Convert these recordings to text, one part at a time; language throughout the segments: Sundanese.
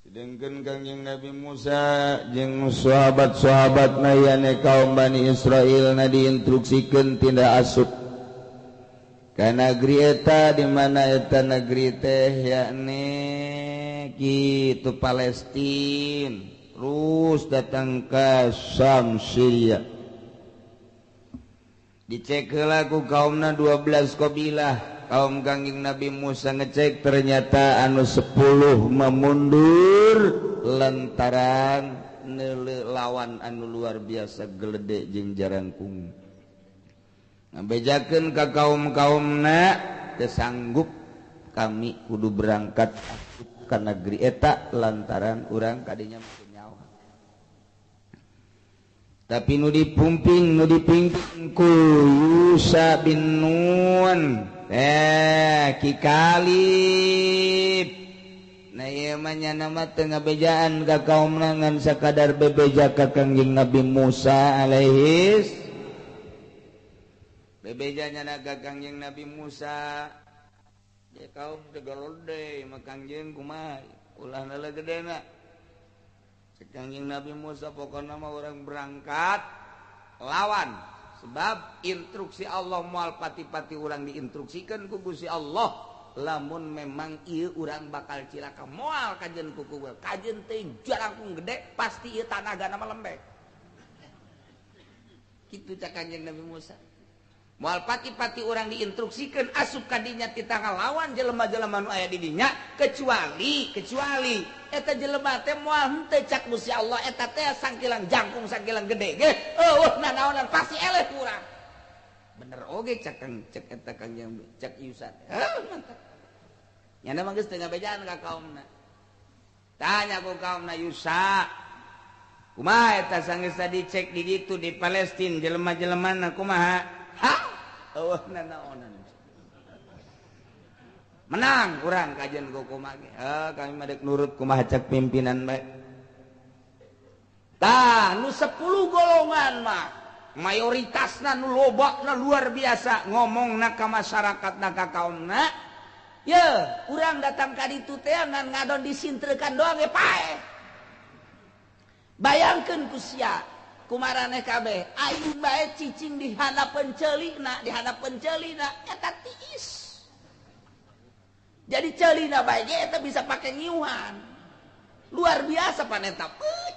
Sedangkan Kangjeng Nabi Musa jeung sahabat-sahabat na kaum Bani Israel na diinstruksikeun tindak asup ka negeri eta, di mana eta negeri teh yakni kitu Palestin, terus datang ke Syam, Syria. Dicek heula ku kaumna 12 kabilah. Kaum Kangjeng Nabi Musa ngecek ternyata anu 10 memundur lantaran neuleu lawan anu luar biasa gelede jeung jarangkung. Ngabejakeun ka kaum-kaumna teu sanggup kami kudu berangkat ka negeri eta lantaran urang kadinya mungkin nyawa. Tapi nu dipumping nu dipimpin ku Yusa bin Nun. Ki Kalib. Nah ieu mah nyana mah teu ngabejaan ka kaumna ngan sakadar bebeja ka Kangjeng Nabi Musa alaihis. Bebeja nyana ka Kangjeng Nabi Musa. Ya kaum teu galode mah Kangjeng kumaha ulah leuleuh gedena. Cek Kangjeng Nabi Musa pokona mah urang berangkat lawan. Sebab instruksi Allah moal pati-pati urang diinstruksikan ku Gusti Allah lamun memang ieu urang bakal cilaka moal kajen ku kuku kajen teh jarangkung gede pasti ieu tanagana mah lembek. Kitu cak Kanjeng Nabi Musa. Moal pati-pati urang diinstruksikan asup ka dinya titah ngalawan jelema-jelema nu aya di dinya kecuali eta jelema teh moal henteu cak Gusti Allah eta teh sangkilang jangkung sangkilang gede ge eueuh nanaonan pasti eleh ku urang. Bener oge cak kang cek eta Kangjeng cak Yusa. Heuh mantap. Nyana mah geus teu ngabejaan ka kaumna. Tanya ku kaumna Yusa. Kumaha eta sanggeus dicek di ditu di Palestina jelema-jelemana kumaha? Hah? Eueuh nanaonan. Menang urang kajian ku kumaha ge. Heuh kami mah deuk nurut kumaha cek pimpinan bae. Tah nu 10 golongan mah mayoritasna nu lobana luar biasa ngomongna ka masyarakatna ka kaumna. Ye, urang datang ka ditu teh ngan ngadon disintrekan doang ge paeh. Bayangkeun ku sia kumaraneh kabeh aing bae cicing di hadapeun ceulina, di hadapeun ceulina eta tiis. Jadi ceulina bae ge eta bisa pake ngiuhan. Luar biasa pan eta.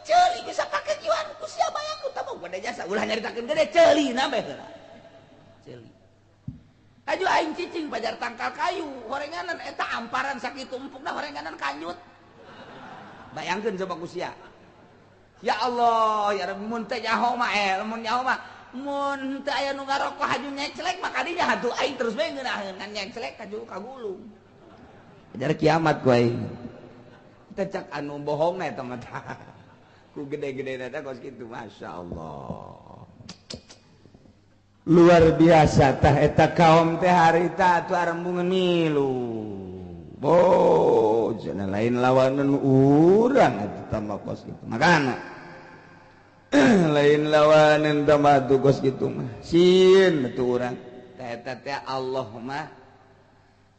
Ceuli bisa pake ngiuhan ku sia bayangkeun tah mah gede jasa ulah nyaritakeun gede ceulina bae heula. Ceuli. Aju aing cicing pajar tangkal kayu horenganan eta amparan sakitu empukna horenganan kanyut. Bayangkeun coba ku sia. Ya Allah, ya Rabbi mun teh nyaho mah mun nyaho mah mun teu aya nu ngarokok haju nyeclek mah kadinya hatu aing terus bae ngeunaheun ngan nyeclek haju kagulung. Ajar kiamat ku aing. Teh cak anu bohongna eta mah. Ku gede-gedena teh kos kitu, masyaallah. Luar biasa tah eta kaum teh harita atuh arembungan milu. Bo, cenah lain lawanan urang atuh tambah kos kitu. Makana lain lawanan tambah atuh kos kitu mah. Sieun atuh urang. Tah eta teh Allah mah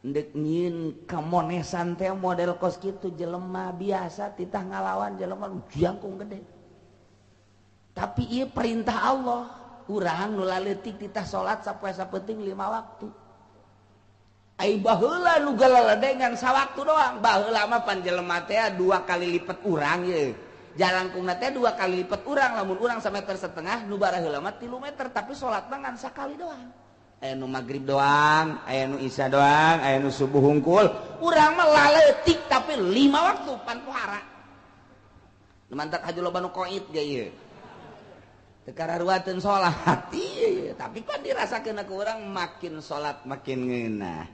ndek nyieun kamonesan teh model kos kitu jelema biasa titah ngalawan jelema nu jangkung gede. Tapi ieu perintah Allah, urang nu laleutik titah salat sapoe sapenting 5 waktu. Ai baheula nu galaledengan sawaktu doang. Baheula mah pan jelema teh 2 kali lipat urang ye. Jalangkungna teh 2 kali lipat urang, lamun urang 1,5 meter nu baraheula mah 3 meter, tapi salat mah ngan sakali doang. Aya nu magrib doang, aya nu isya doang, aya nu subuh hungkul. Urang mah laleutik tapi 5 waktu pan pohara. Nu mantak haju loba nu koit ge ieu. Teu kararuateun salat ieu, tapi pan dirasakeun ku urang makin salat makin ngeunah.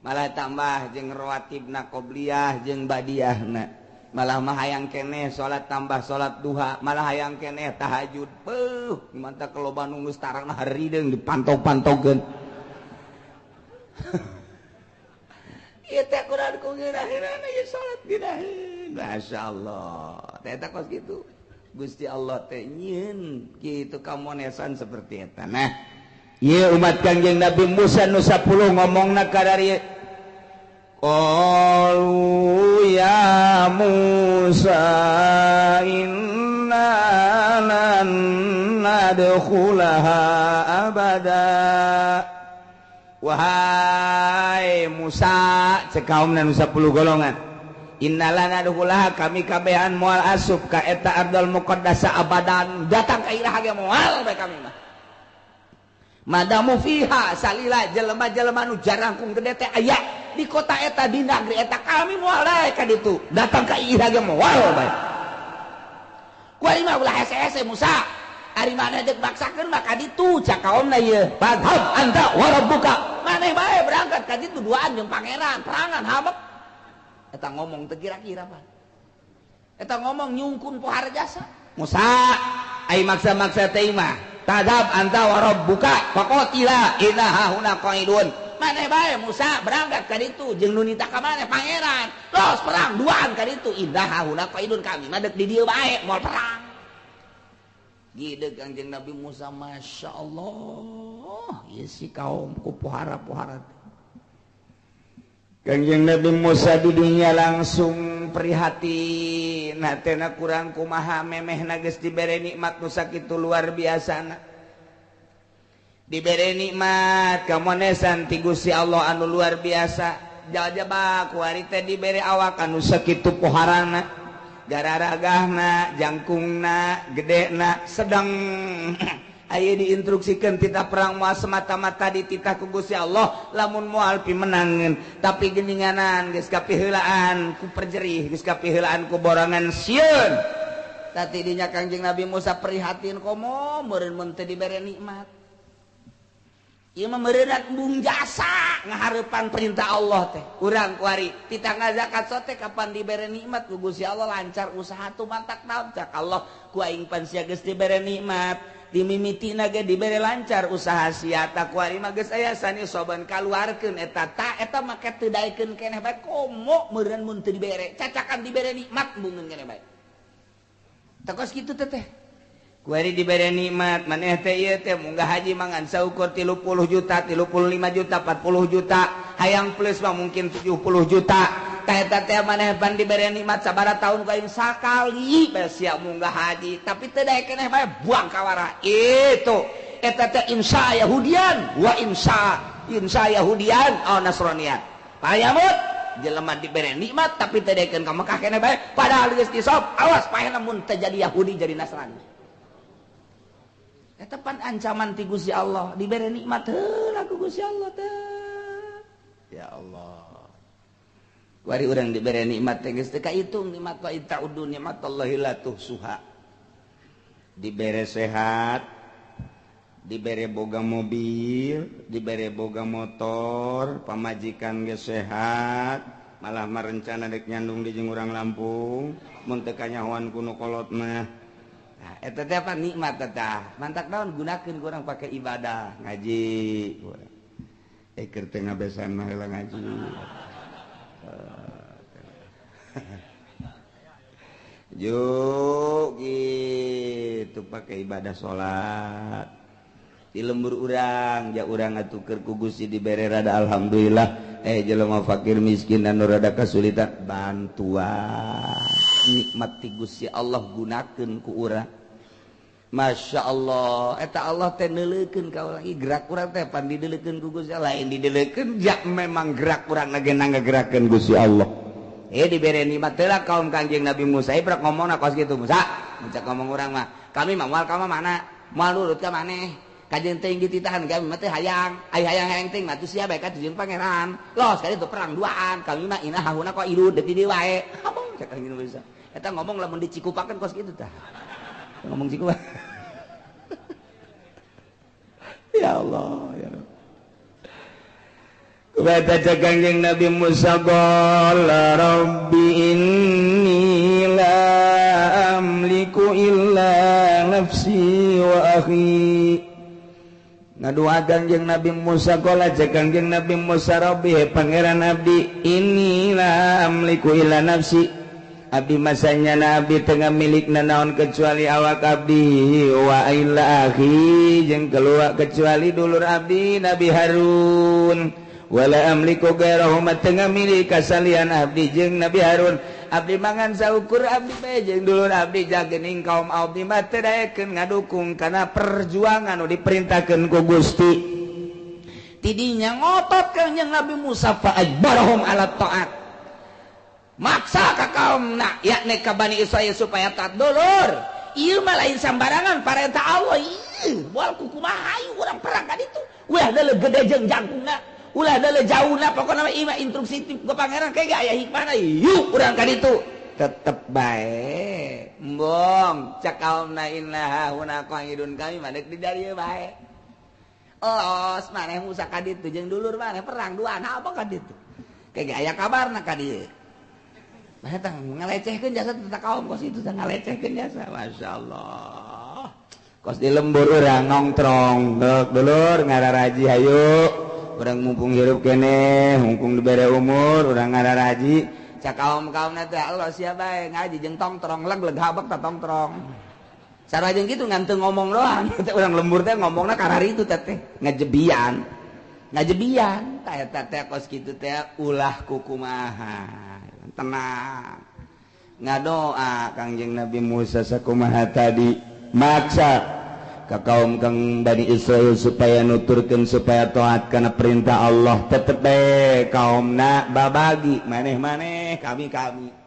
Malah tambah jeung rawatibna qobliyah jeung badiahna. Malah mah hayang keneh salat tambah salat duha, malah hayang keneh tahajud. Beuh, mantap loba nu geus tarangna harideung dipantog-pantogeun. Ieu teh kurang ku ngeunaheunana ieu salat ngeunaheun. Masyaallah. Teh eta kos kitu. Gusti Allah teh nyieun kitu kamonesan seperti eta. Nah, ieu umat Kangjeng Nabi Musa nu 10 ngomongna ka dari Qalu ya Musa inna lan nadkhulaha abada. Wahai Musa cek kaumna nu 10 golongan, inna lan nadkhulaha kami kabehan moal asup ka eta ardal muqaddasa abadan, datang ka iraha ge moal bae kami mah. Madamu fiha salila jelema-jelema nu jarangkung gede teh aya di kota eta di negeri eta, kami moal daek ka ditu, datang ka iraha ge moal bae. Kuari mah ulah hese-hese Musa, ari maneh deuk maksakeun mah ka ditu cak kaomna ieu. Fadhab anta wa rabbuka, maneh bae berangkat ka ditu duaan jeung pangeran, perangan hamek. Eta ngomong teu kira-kira pan. Eta ngomong nyungkun pohara jasa. Musa ai maksa-maksa teh mah. Tadab anta wa rabbuka faqatila inna hahuna qaidun. Maneh bae Musa berangkat ka ditu jeung nu nitah ka maneh pangeran. Los perang duaan ka ditu inna hahuna qaidun, kami mah deuk di dieu bae moal perang. Gideg Kangjeng Nabi Musa, Masya Allah, ieu si kaum ku pohara-pohara. Kangjeng Nabi Musa di dunia langsung prihatin, hatena kurang kumaha memehna geus dibere nikmat nu sakitu luar biasana. Dibere nikmat kamonesan ti Gusti Allah anu luar biasa. Jajaba kuari teh dibere awak anu sakitu poharana, gararagahna, jangkungna, gedena, sedang aya diinstruksikan titah perang moal semata-mata dititah ku Gusti Allah lamun moal pimenangeun, tapi geninganan geus kapiheulaan ku perjerih, geus kapiheulaan ku borongan sieun. Tadi dinya Kangjeng Nabi Musa prihatin komo meureun mun teu dibere nikmat. Ieu mah meureunat embung jasa ngahareupan perintah Allah teh. Urang kuari titah ngazakat sote kapan dibere nikmat ku Gusti Allah lancar usaha tuh mantak naon cak Allah ku aing pan sia geus dibere nikmat. Dimimitina ge dibere lancar usaha sia ta kuari mah geus aya sani soban kaluarkeun eta ta eta make teu daekeun keneh bae komo meureun mun teu dibere cacakan dibere nikmat embungeun keneh bae. Tah kos kitu teh teh. Kuari dibere nikmat maneh teh ieu teh munggah haji mangan saukur 30 juta, 35 juta, 40 juta, hayang plus mah mungkin 70 juta. Tah eta teh maneh pan dibere nikmat sabaraha tahun ku aing sakali bae sia munggah haji, tapi teu daek keneh bae buang kawara. Itu eta teh insya Yahudian wa insya insya Yahudian au Nasranian. Payamut jelema dibere nikmat tapi teu daekeun ka Mekah keneh bae padahal geus disop, awas paehna mun teu jadi Yahudi jadi Nasrani. Eta pan ancaman ti Gusti Allah, dibere nikmat heula ku Gusti Allah teh. Ya Allah. Kuari urang dibere nikmat teh geus teu kaitung nikmat wa ta'udu nikmatallahi la tuhsuha. Dibere sehat, dibere boga mobil, dibere boga motor, pamajikan geus sehat, malah marencana dek nyandung di jeung urang Lampung, mun teu kanyahoan ku nu kolot mah. Nah, eta teh apa nikmat teh? Mantak naon gunakeun ku urang pake ibadah, ngaji. Keur teu ngabesan mah heula ngaji. Juk gitu pake ibadah salat. Di lembur urang, ja urang atuh keur ku Gusti dibere rada alhamdulillah. Jelema fakir miskin anu rada kasulitan bantuan. Nikmat ti Gusti Allah gunakeun ku urang. Masya Allah, eta Allah teh neuleukeun ka urang. Gerak urang teh pan dideulekeun ku Gusti Allah, lain dideulekeun ja memang gerak urang ge ngagerakeun Gusti Allah. Dibere nikmat teh lah kaum Kangjeng Nabi Musa ibrek ngomongna kos kitu Musa. Mun cak ngomong urang mah, kami mah moal ka mana? Moal nurut ka maneh. Kajeun teuing dititahan kami mah teh hayang, ai hayang-hayang teuing mah atuh sia bae ka jeung pangeran. Los kali itu perang duaan, kami mah inah hahuna kok ilu deui di wae. Abong cak Kangjeng Nabi Musa. Eta ngomong lamun dicikupakeun kos kitu tah. Ngomong cikupa. Ya Allah, ya Rabb. Kata Kangjeng Nabi Musa qala rabbi inni la amliku illa nafsi wa akhi. Ngadua Kangjeng Nabi Musa qala Kangjeng Nabi Musa rabbi pangeran abdi inni la amliku illa nafsi. Abdi masanya nabi tengah milik nanaon kecuali awak abdi wa illa akhi jeung keluar kecuali dulur abdi Nabi Harun. Wala amliku gairahu tengah milik kasalian abdi jeung Nabi Harun. Abdi mangan saukur abdi bae jeung dulur abdi jagening kaum abdi mah teu daekeun ngadukung kana perjuangan nu diperintahkeun ku Gusti. Tidinya ngotot Kangjeng Nabi Musa fa ajbarahum ala taat. Maksa ka kaumna yakni ka Bani Israil supaya taat dulur. Ieu mah lain sambarangan parentah Allah ieu. Moal kukumaha hayu urang perang ka ditu. Ulah deuleu gede jeung jangkungna, ulah deuleu jauhna, pokona mah ieu mah instruksi ti pangeran kayak aya hikmahna. Yuk urang ka ditu. Tetep bae. Embong cak kaumna inna huna qaidun kami mah deuk di dieu bae. Los maneh Musa ka ditu jeung dulur maneh perang duaan apa ka ditu. Kayak aya kabarna ka dieu. Nah, eta ngalecehkeun jasa teh kaum kos itu teh ngalecehkeun jasa. Masyaallah. Kos di lembur urang nongtrong, deuk dulur ngararaji hayu. Urang mumpung hirup keneh, mumpung dibere umur urang ngararaji. Cak kaum-kaumna teh Allah sia bae ngaji jeung tongtrong leg-leg habek ta tongtrong. Sarua jeung kitu ngan teu ngomong doang. Teh urang lembur teh ngomongna karari itu teh ngajebian. Ngajebian tah eta teh kos kitu teh ulah kukumaha. Tenang ngadoa Kangjeng Nabi Musa sakumaha tadi maksa ka kaum kang Bani Israil supaya nuturkeun supaya taat kana perintah Allah. Tetep bae kaumna babagi maneh-maneh kami-kami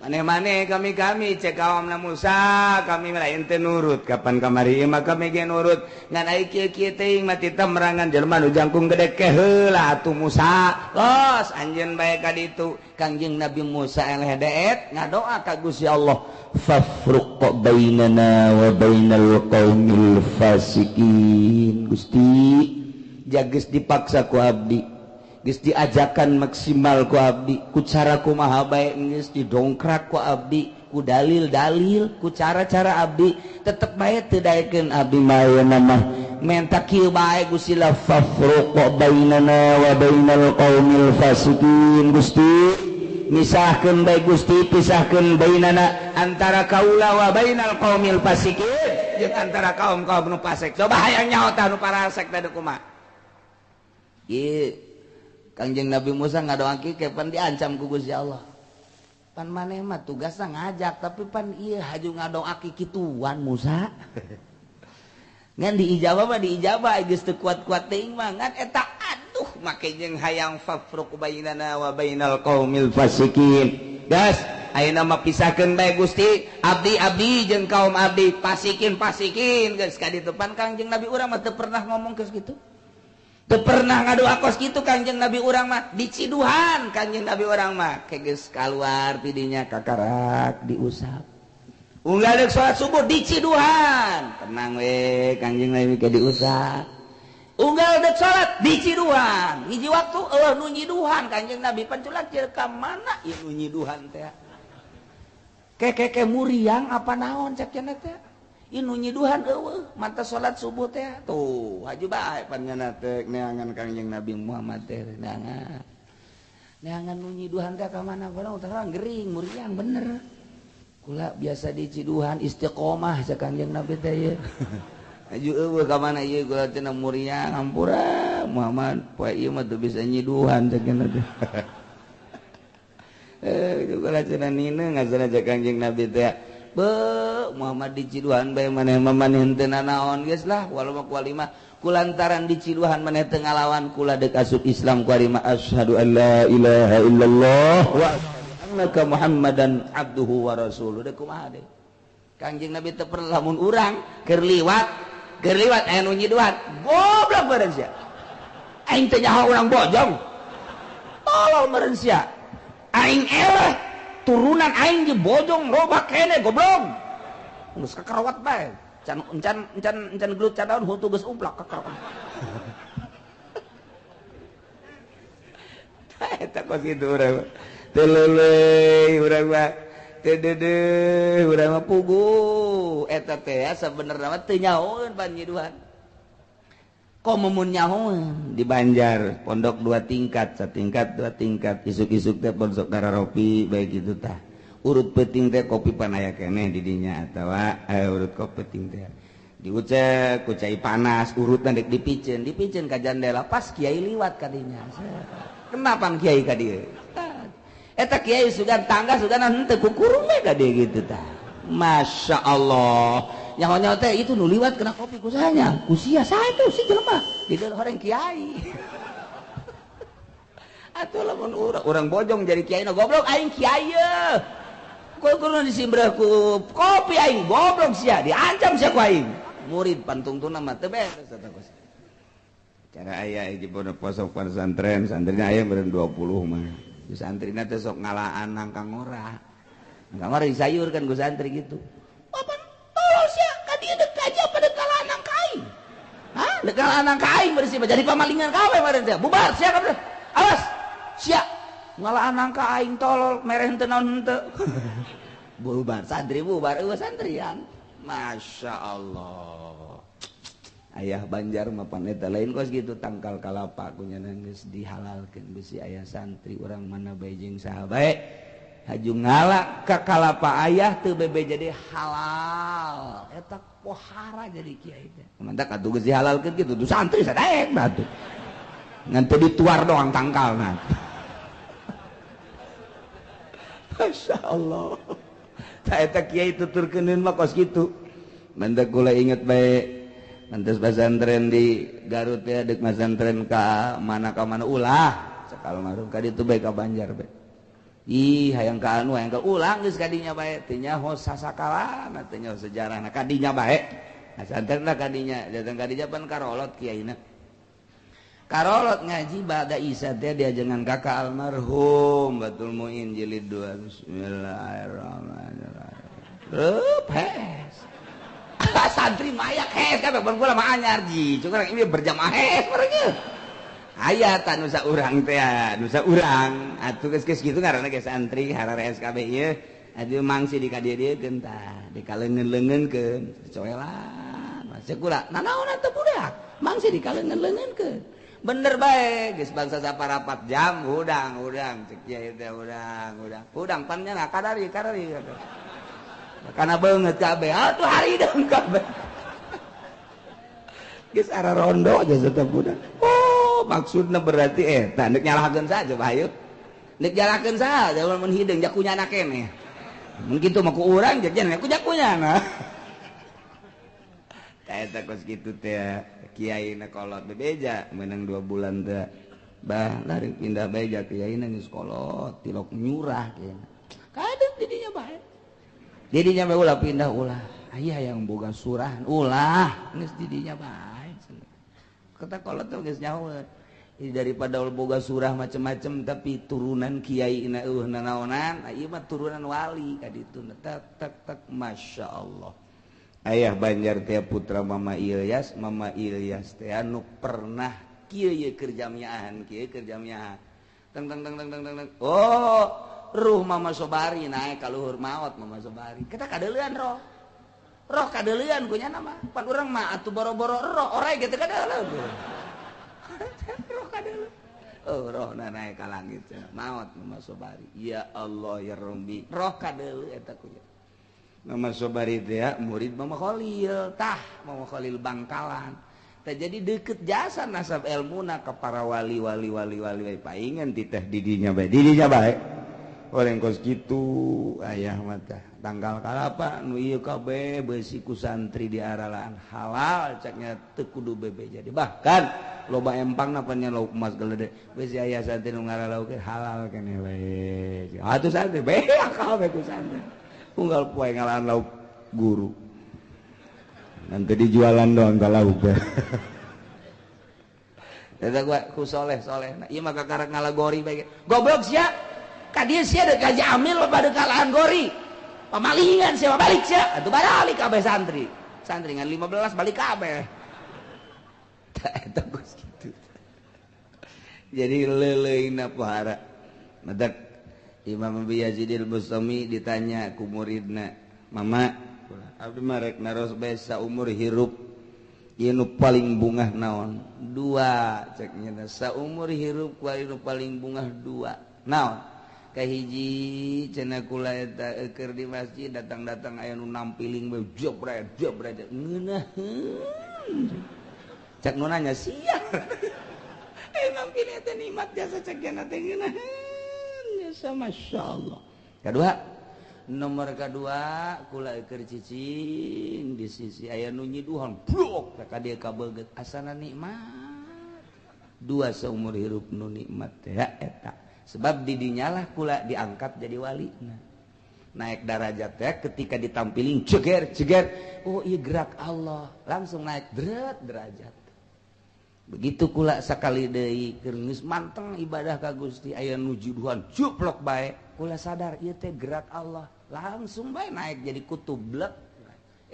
maneh-maneh kami-kami cek kaumna Musa kami lain teu nurut kapan kamari mah kami ge nurut ngan ai kieu-kieu teuing mah tita merangan jelema nu jangkung gede ke heula atuh Musa los anjeun bae ka ditu. Kangjeng Nabi Musa eleh deet ngadoa ka Gusti Allah fafruq bainana wa bainal qaumil fasikin. Gusti jageus dipaksa ku abdi, geus diajakan maksimal ku abdi, ku cara kumaha bae geus didongkrak ku abdi, ku dalil-dalil, ku cara-cara abdi, tetep bae teu daekeun abdi mah ayeuna mah menta kieu bae Gusti la fafruq bainana wa bainal qaumil fasikin. Gusti misahkeun bae Gusti, pisahkeun bainana antara kaula wa bainal qaumil fasikin jeung antara kaum-kaum nu fasik. Coba hayang nyaho tah nu parasek teh kumaha. Ieu Kangjeng Nabi Musa ngadoa kieu pan diancam ku Gusti Allah. Pan maneh mah tugasna ngajak tapi pan ieu haju ngadoa kituan Musa. Ngan diijabah mah diijabah geus teu kuat-kuat teuing mah ngan eta aduh make jeung hayang fafruq bainana wa bainal qaumil fasikin. Gas ayeuna mah pisahkeun bae Gusti, abdi-abdi jeung kaum abdi pasikin-pasikin geus ka ditu. Pan Kangjeng Nabi urang mah teu pernah ngomong geus kitu. Teu pernah ngadoa kos kitu Kangjeng Nabi urang mah diciduhan Kangjeng Nabi urang mah geus kaluar tidinya kakarak diusap. Unggal deuk salat subuh diciduhan. Tenang we Kangjeng Nabi ke diusap. Unggal deuk salat diciduhan. Hiji waktu eueuh nu nyiduhan Kangjeng Nabi panculak jeung ka mana ieu nu nyiduhan teh. Kekeke muriang apa naon cek cenah teh. Inu nyiduhan eueuh manta salat subuh teh tuh haju bae pan ngana teh neangan Kangjeng Nabi Muhammad teh neangan neangan nu nyiduhan teh ka mana barang terang gering muriang bener kula biasa diciduhan istiqomah cek Kangjeng Nabi teh ieu haju eueuh ka mana ieu kula teh muriang hampura Muhammad poe ieu mah teu bisa nyiduhan cek cenah teh eh kula cenah nina ngasana cek Kangjeng Nabi teh be Muhammad diciduhan bae maneh mah maneh henteu nanaon geus lah walau mah kualima kulantaran diciduhan maneh teu ngalawan kula deuk asup Islam kualima asyhadu an la ilaha illallah wa annaka Muhammadan abduhu wa rasuluh. Deuk kumaha deui Kangjeng Nabi teu perlu lamun urang keur liwat aya nu nyiduhan goblok meureun sia aing teh nyaho urang bojong tolol meureun sia aing eleh turunan aing di bojong loba kene goblok geus kakarawat bae can encan encan encan gelut cadaun huntu geus umplak kakarawat eta kos kitu urang teu leuleuy urang mah teu deudeuh urang mah puguh eta teh sabenerna mah teu nyahoeun panyiduhan komo mun nyahoeun di Banjar pondok 2 tingkat satingkat 2 tingkat isuk-isuk teh pondok kararopi bae kitu tah urut peuting teh kopi pan aya keneh di dinya atawa urut kopi peuting teh diucek ku cai panas urutna deuk dipiceun dipiceun ka jandela pas kiai liwat ka dinya kenapa kiai ka dieu Eta kiai sugan tangga sugan henteu kukurung we ka dieu gitu tah. Masya Allah. Nyaho-nyaho teh itu nu liwat kena kopi ku saha ku sia saha itu si jelema di dalam orang kiai. Atuh lamun urang bojong jadi kiai na goblok aing kiai ye. Kukurung disimbreh ku kopi aing goblok sia diancam sia ku aing. Murid pantungtuna mah teu beres eta kos. Cara aya di pondok pesantren, santrina aya meureun 20 mah. Di santrina teh sok ngalaan nangka ngora. Nangka ngora disayurkeun ku santri gitu. Papan tolol sia ka dieu deuk kaji apa deuk kalaan nangka aing? Hah? Deuk kalaan nangka aing bersih mah jadi pamalingan kawe meureun teh. Bubar sia kabeh. Awas sia ngalaan nangka aing tolol mereh henteu naon henteu. Bubar santri bubar eueuh santrian. Masya Allah. Ayah Banjar mah pan eta lain kos gitu tangkal kalapa ku nya geus dihalalkeun bisi ayah santri urang mana bae jeung saha bae haju ngala ka kalapa ayah teu bebe jadi halal eta pohara jadi kiai teh mantak atuh geus dihalalkeun kitu tuh santri sadaek batu ngan teu dituar doang tangkalna. Masya Allah. Ta eta kiai tuturkeun mah kos kitu mantak kula inget bae mantes pesantren di Garut ya dek pesantren ka mana ulah sakal marhum ka ditu bae ka Banjar bae ih hayang ka anu hayang ka ulah geus kadinya bae teu nyaho sasakalana teu nyaho sejarahna kadinya bae pesantren lah kadinya datang kadinya pan karolot kiaina karolot ngaji ba'da isya teh diajengan kakak almarhum Batul Muin jilid 2 bismillahirrahmanirrahim reup hes santri mayak hes kabeh ban kula mah anyar ji curang ini berjamaah hes mereka aya ta nu saurang teh nu saurang atuh geus kitu ngaranna ge santri hararees kabeh ieu atuh mangsi di ka dieu-dieukeun tah dikaleungeun-leungeunkeun coelan masih kula nanaon atuh budak mangsi dikaleungeun-leungeunkeun bener bae geus bangsa saparapat jam hudang cek kiai teh hudang hudang pan nya kadari kadari karena banget kabeh atuh harideng kabeh geus ara rondo aja tetep budak. Oh maksudna berarti eta nek nyalahkeun saja bae nek nyalahkeun saja mun hideung jakunyana keneh mun kitu mah ku urang jajan ku jakunyana ta eta kos kitu teh kiai na kolot bebeja meunang 2 bulan teh bah lari pindah bae ja kiai na geus kolot tilok nyurah kiai kadeup didinya bae didinya bae ulah pindah ulah aya yang boga surah ulah geus didinya bae kata kolot teh geus nyaho daripada boga surah macem-macem tapi turunan kiai na eueuh nanaonan ieu mah turunan wali ka ditu tek tek tek Masya Allah. Ayah Banjar teh putra Mama Ilyas teh anu pernah kieu ye keur jamiahan kieu keur jamiahan teng teng teng teng teng oh ruh Mama Sobari naik ka luhur maot Mama Sobari kita kadeuleun roh roh kadeuleun ku nya mah pan urang mah atuh boro-boro roh orai gitu kadeuleun roh kadeuleun oh roh na naik ka langit maot Mama Sobari ya Allah ya Rabbi roh kadeuleun eta ku nya Mama Sobari teh murid Mama Khalil tah Mama Khalil Bangkalan teh jadi deket jasa nasab elmuna ka para wali wali wali wali paingan titeh didinya bae orang kos kitu ayah mata tanggal kalapa nu ieu kabeh beusi ku santri di aralaan halal caknya teu kudu bebe jadi bahkan loba empangna pan nya lauk emas gelede beusi aya santri nu ngaralaukeun halal keneh we atuh santri bae kabeh ku santri unggal poe ngalaan lauk guru nanti dijualan doang ka lauk eta gua ku soleh-soleh nah ieu mah kakarek ngalagori bae goblok sia ka dieu sia deuk kaji amil pada kalaan gori pamalingan sia balik sia atuh balik kabeh santri santri ngan 15 balik kabeh tah eta geus kitu jadi leuleuna pohara matak Imam Abi Yazidil Bustami ditanya ku muridna mama abdi mah rek naros bae saumur hirup ieu nu paling bungah naon dua cek nya saumur hirup kuari nu paling bungah dua naon kahiji cenah kula eta keur di masjid datang-datang aya nu nampiling bae jebret jebret ngeunaheun cek nu nanya sia eh nampiling teh nikmat jasa cek jana teh ngeunaheun biasa, Masya Allah. Kedua, nomor kedua kula keur cicing di sisi aya nu nyiduhan blok ka dieu kabeget asana nikmat. Dua seumur hirup nu nikmat teh eta. Sebab didinyalah kula diangkat jadi wali. Nah, naik darajat teh ketika ditampilin ceger ceger, oh iya gerak Allah, langsung naik deret derajat. Begitu kula sakali deui keur geus manteng ibadah ka Gusti aya nu juduhan cuplok bae, kula sadar ieu teh gerak Allah, langsung bae naik jadi kutub blek.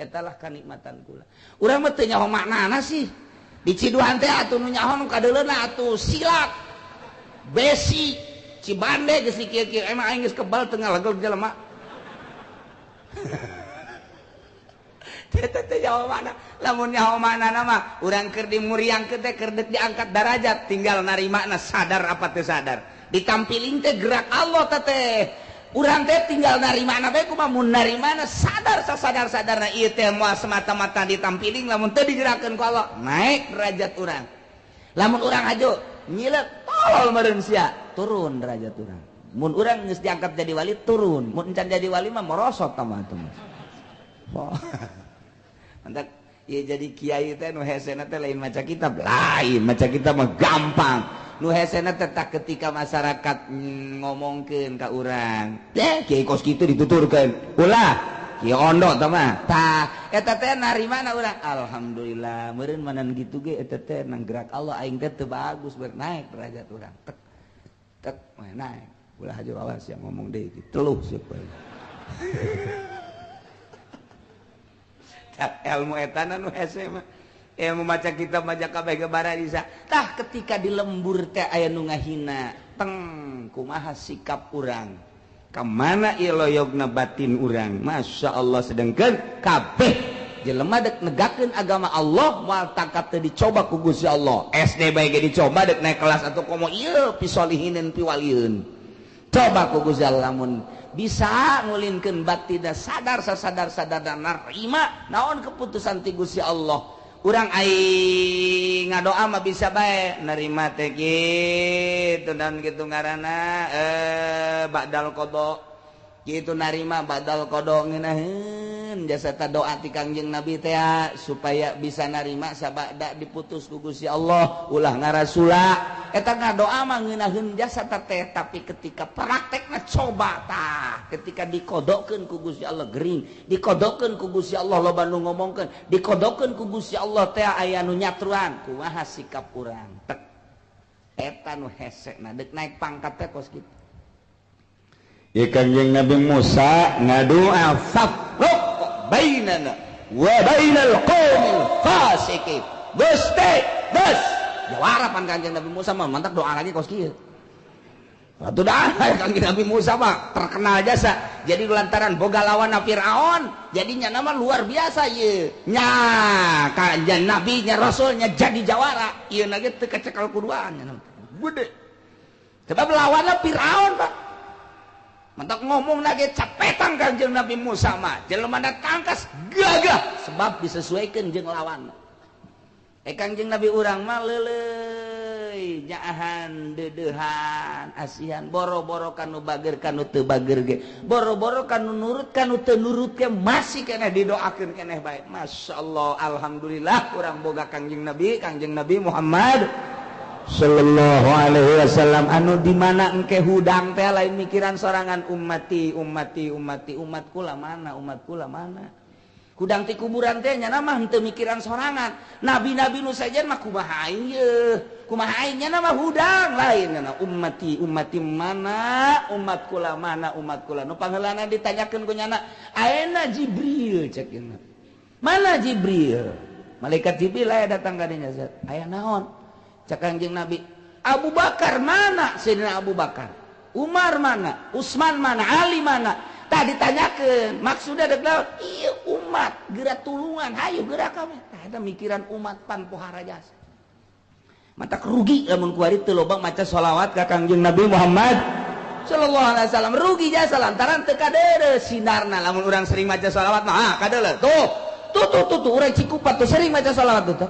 Eta lah kanikmatan kula. Urang mah teu nyaho maknana sih. Diciduhan teh atuh nu nyaho nu kadeuleuna atuh silat. Besi, Cibande geus kieu-kieu emang aing geus kebal teu ngalegel jelema. Teh teh nyaho makna. Lamun nyaho maknana mah urang keur dimuriangkeun teh keur deuk diangkat darajat, tinggal narimana sadar apa teu sadar. Ditampilin teh gerak Allah teh. Urang teh tinggal narimana bae kumaha mun narimana sadar sasadar-sadarna ieu teh moal semata-mata ditampiling lamun teu digerakkeun ku Allah naik derajat urang. Lamun urang hajo nyileuk tolol meureun sia turun derajat urang. Mun urang geus diangkat jadi wali turun, mun encan jadi wali mah merosot tambah atuh. Oh. Mantak ieu jadi kiai teh nu hesena teh lain maca kitab, lain maca kitab mah gampang. Nu hesena teh ketika masyarakat ngomongkeun ka urang, teh kiai kos kitu dituturkeun. Ulah kiai ondo tah mah. Tah eta teh narimana urang? Alhamdulillah, meureun manan kitu ge eta teh nang gerak Allah aing teh teu bagus ber naik derajat urang. Tek tek naik. Ulah aja awas yang ngomong deui teluh siapa. Tah ilmu etana nu hese mah. Ilmu maca kitab maca kabeh ge bararisa. Tah ketika di lembur teh aya nu ngahina, teng kumaha sikap urang? Ka mana ieu loyogna batin urang? Masya Allah sedengkeun kabeh jelema dek negakeun agama Allah moal tangkap teh dicoba ku Gusti Allah. SD bae ge dicoba dek naik kelas atau komo ieu pisolihinin piwalieun. Coba ku Gusti Allah lamun bisa ngulinkeun batin sadar sasadar-sadarna narima naon keputusan ti Gusti Allah. Urang aing ngadoa mah bisa bae nerima teh kitu dan kitu ngaranna badal qada kitu narima badal qada ngeunaheun jasa ta doa ti Kangjeng Nabi teh supaya bisa narima sabada diputus ku Gusti Allah ulah ngarasula eta ngadoa mah ngeunaheun jasa ta teh tapi ketika praktekna coba tah ketika dikodokeun ku Gusti Allah gering dikodokeun ku Gusti Allah loba nu ngomongkeun dikodokeun ku Gusti Allah teh aya nu nyatruan kumaha sikap urang tek eta nu hesena deuk naik pangkat teh kos kitu. Ya Kangjeng Nabi Musa ngadoa fafruq bainana wa bainal qaumil fasiqin. Gusti, geus jawara pan Kangjeng Nabi Musa mah mantak doa lagi kos kieu. Atuh dah Kangjeng Nabi Musa mah terkenal jasa. Jadi lantaran boga lawan Firaun, jadinya nama luar biasa ieu. Nya Kangjeng Nabi nya rasulnya jadi jawara. Ieu na ge teu kacekal kuduaan nya. Gede. Sebab lawanna Firaun, Pak. Mantak ngomong lagi capetan Kangjeng Nabi Musa mah jelema tangkas gagah sebab disesuaikan jeung lawan. Kangjeng Nabi urang mah leuleuy nyaahan deudeuhan asihan boro-boro kanu bager kanu teu bager ge boro-boro kanu nurut kanu teu nurut ge masih keneh didoakeun keneh bae. Masyaallah alhamdulillah urang boga Kangjeng Nabi Muhammad sallallahu alaihi wasallam anu di mana engke hudang teh lain mikiran sorangan ummati ummati ummati umat kula mana umat kula mana hudang ti kuburan teh nya mah henteu mikiran sorangan nabi-nabi nu sajen mah kumaha aing yeuh kumaha aing nya mah hudang lain nya ummati ummati mana umat kula mana umat kula nu pangheulana ditanyakeun ku nyana aena Jibril cek nya mana Jibril malaikat Jibril aya datang ka dinya aya naon cak Kangjeng Nabi Abu Bakar mana Sayyidina Abu Bakar Umar mana Utsman mana Ali mana tah ditanyakeun maksudna deuk naon ieu umat geura tulungan hayu geura kami tah eta mikiran umat pan pohara jasa mata rugi lamun kuari teu loba maca sholawat ka Kangjeng Nabi Muhammad sallallahu alaihi wasallam rugi jasa lantaran teu kadeuleu sinarna lamun urang sering maca sholawat mah kadeuleu tuh tuh tuh tuh tuh urang Cikupa tuh sering maca sholawat tuh tuh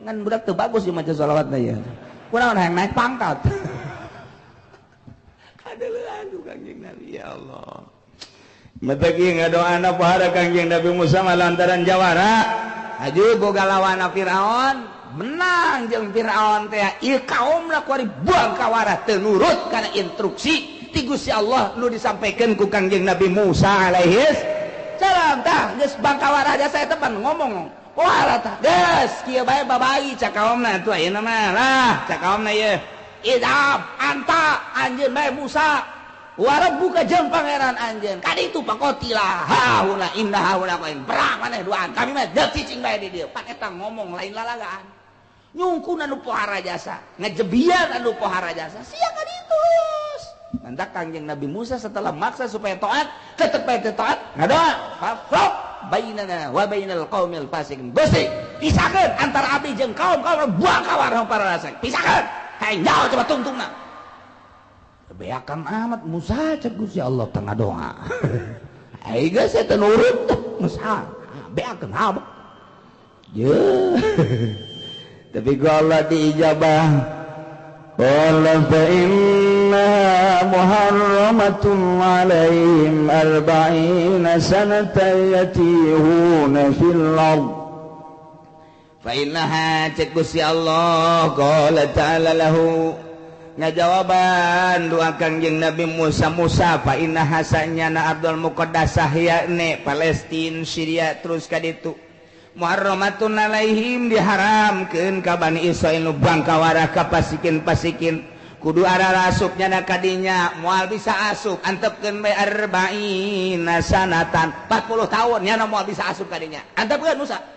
ngan budak teu bagus jeung maca sholawatna ya. Kunaon hayang naik pangkat. Kangjeng Nabi ya Allah. Mata kieu ngadoana pohara Kangjeng Nabi Musa mah lantaran jawara. Aju boga lawan Firaun, menang jeung Firaun teh. Ieu kaumna kuari buang kawara teu nurut kana instruksi ti Gusti Allah nu disampaikan ku Kangjeng Nabi Musa alaihi salam. Tah geus bangkawara jasa eta pan ngomong. Pohara tah geus kieu bae babagi cak kaumna atuh ayeuna mah lah cak kaumna ieu. Idhab anta anjeun bae Musa wa rabbuka jeung pangeran anjeun kaditu paqotila hauna inna hauna qain perang maneh duaan kami mah deuk cicing bae di dieu pan eta ngomong lain lalagaan nyungkun anu pohara jasa ngejebian anu pohara jasa sia kaditu mantak Kangjeng Nabi Musa setelah maksa supaya taat tetep bae teu taat ngadoa fafraq bainana wa bainal qaumil fasiqin Gusti pisahkeun antara abdi jeung kaum-kaum buang kawarah para fasik pisahkeun. Hai jauh coba tungtungna. Beakan amat Musa cek Gusti Allah tengah doa. Ai geus eta nurut Musa. Beakan amat. Ye. Tapi ku Allah diijabah. Qala fa inna muharramatun alaihim arba'ina sanatan yatihuna fil ardh. Fa innaha cek Gusti Allah qala ta'ala lahu ngajawaban doa Kangjeng Nabi Musa Musa fa innaha sanyana Abdul Muqaddasah yakni Palestina Syria terus ka ditu muharramatun alaihim diharamkeun ka Bani Israil nu bangkawarah ka pasikin-pasikin kudu ararasup nyana kadinya moal bisa asup antepkeun bae arba'ina sanatan 40 tahun nyana moal bisa asup kadinya antepkeun Musa